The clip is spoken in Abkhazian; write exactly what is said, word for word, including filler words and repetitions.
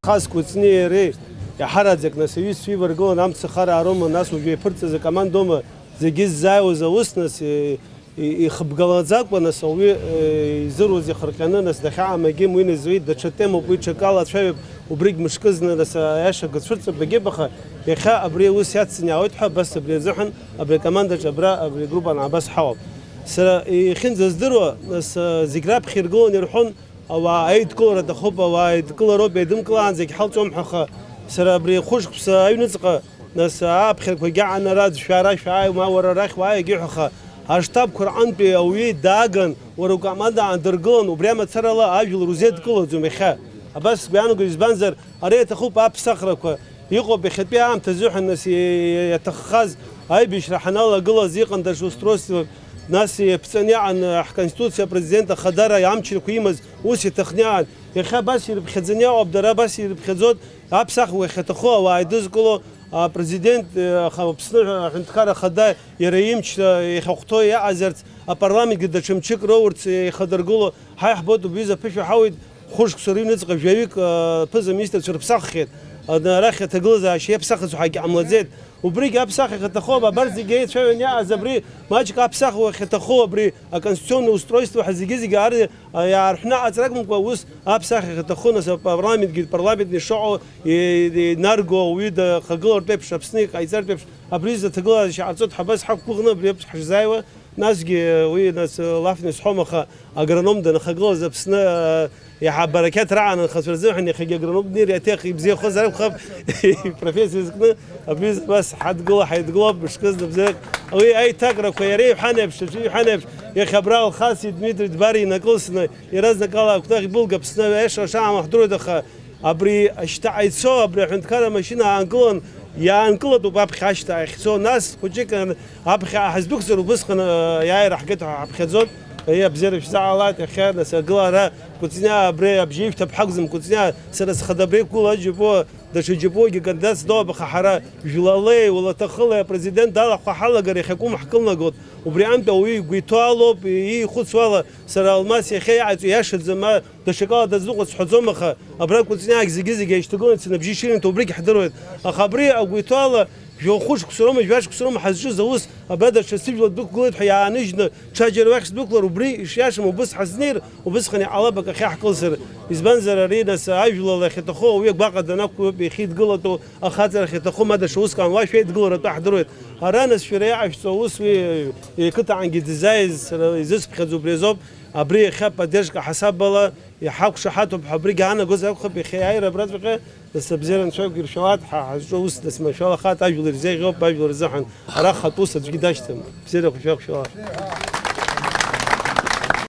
Хас Кәыҵниеи иареи иаҳараӡак, нас, аҩызцәа иваргылан амцахара аарома, нас уажәы иаԥырҵаз акомандома зегьы ззааиуаз аус, нас, и-, и-, ихыбгалаӡакәа, нас, ауаҩы, э, изыруз ихырҟьаны, нас, дахьаамагьы уи назуеит, даҽа темоуп, уи ҽакала ацәаҩуп, убригь мышкызны, нас, аиаша гацәырҵып, дагьып, аха иахьа абри аус иацҵаны иаауеит ҳәа абас абри азыҳәан абри акомандаҿы абра, абри агруппа анааба сҳауап. Сара ихьынӡаздыруа, нас, зегь раԥхьа иргыланы ирҳәон, ауаа аидкылара аҭахуп, ауаа еидкылароуп, еидымкылаанӡагь ҳалҵуам ҳәа, аха сара абри хәышықәса аҩныҵҟа, нас, ааԥхьарақәагьы аан ара аӡә шәара шәааи, ма уара арахь уааи егьиҳәаха, аштабқәа рҟынтәи ауаҩы дааган, уара укоманда аандыргылан, убри амацарала ажәлар узеидкылаӡом иахьа. Абас сгәы иаанагоит, избанзар, ара иаҭахуп аԥсахрақәа, иҟоуп иахьатәи аамҭазы ҳәа, нас, иа-, иа-, иаҭаххаз аибашьра ҳаналагылаз иҟан даҽа устройствак, нас иаԥҵаны иаан ҳконституциа апрезидент ахадара амчрақәа имаз ус иаҭахны иаан. Иахьа абас ирыԥхьаӡаны иҟоуп, дара абас ирыԥхьаӡоит, аԥсахуа иахьаҭаху ауаа идызкыло апрезидент, аха Аԥсны аҳәынҭқар ахада иара имчра иахьахәҭоу иаҟазарц, апарламентгьы даҽа мчык роурц ихадыргыло, ҳаи ҳбоит, убҩыза аԥышәа ҳауит, хәышықәса рыҩныҵҟа жәаҩык, а, ԥыза-министрцәа рыԥсаххьеит. Ана-, арахь аҭагылазаашьа иаԥсахыз ҳәагьы ҟамлаӡеит. Убригь аԥсахрахь аҭахуп, абарҭ зегьы еицәаҩан иааз абри маҷк аԥсахуахь аҭаху, абри аконституционный устройство ҳәа зегьы-зегьы ар-, а, иаарҳәны аҟаҵара акәымкәа, ус аԥсахрахь аҭаху, нас апарламентгьы, парламентны ишыҟоу, и-, и-, инарго ауаҩы дахагылартә еиԥш, Аԥсны иҟаиҵартә еиԥш, абри изы аҭагылазаашьа ҟарҵоит ҳәа абас ҳақәгәыӷны абри еиԥш ҳшазааиуа, Насгьы уи, нас, лафны исҳәом, аха агроном данахагылаз Аԥсны, э, иаҳа абарақьаҭ раан анхацәа рзыҳәан иахьагьы агроном днеир иаҭех ибзиахозар акәхап, ипрофессиа зкны, абри абас ҳадгыла, ҳаидгылоуп, мышкызны бзиак. Уи аиҭакрақәа иара иҳәан еиԥш, аӡәы иҳәан еиԥш, иахьа абра Алхаси Дмитри Дбари инакылсны, иаразнакала акәтаӷь былга Аԥсны аиаша шаамаҳдыруеит, аха Абри ашьҭа ицо, абри аҳәынҭқарра амашьына аанкылан, иаанкылатәуп аԥхьа ашьҭа ахьцо. Нас хәыҷык аԥхьа ҳаздәықәзар, убысҟан, э, иааира ҳгеит ҳәа ҳаԥхьаӡон. Аиеи, абзиара шәзаҳалааит, иахьа, нас, агылара Кәыҵниаа абри абжьеишәҭ аԥҳа акәӡам, Кәыҵниаа сара схада абри Кәыла аџьапуа, даҽа џьапуагьы кандидатс доуп, аха ҳара жәлалеи, уалаҭахылеи апрезидент далахәха ҳалагар иахьакәым ҳкылнагоит. Убри аамҭа ауаҩы игәы иҭоу алоуп, иихәыцуа ала, сара Алмас иахьа иҟаиҵо иашаӡам, ма Даҽакала дазныҟәоит сҳәаӡом, аха абра Кәыҵниаагь зегьы-зегьы еишьҭагыланы ицаны абжьы ширымҭо убригь ҳдыруеит. Аха абри агәы иҭоу ала, жәохәы шықәса роума, жәа шықәса роума ҳазҿыз аус, абра даҽа сыжәла дәықәгылеит ҳәа иааныжьны, ҽаџьара уахь сдәықәлар, убри ишиашам убыс ҳазнеир, убысҟан иҟалап акы ахьаҳкылсыр. Избанзар, ари, нас, ажәлар ахьаҭаху ауаҩы агәаҟра данақәлоуп иахьидгылатәу, ахаҵара ахьаҭаху ма даҽа уск ҟамлашәа идгыларатәы ҳдыруеит. Ара, нас, шәара иаҟашәҵо аус уи, иқыҭаҟангьы дыззааиз, сара изысԥхьаӡо убри азоуп. Абри иахьа поддержка ҳасабала иҳақәшаҳаҭуп ҳәа абригь аанагозар акәхап, иахьа иааира абраҵәҟьа, нас, абзиара анцәа иқәиршәалааит, ҳа ҳазҿу аус, нас, машәалахааит, ажәлар ирзеиӷьуп, ажәлар рзыҳәан ара хатә ус аӡәгьы дашьҭам. Бзиара шәақәшәалааит.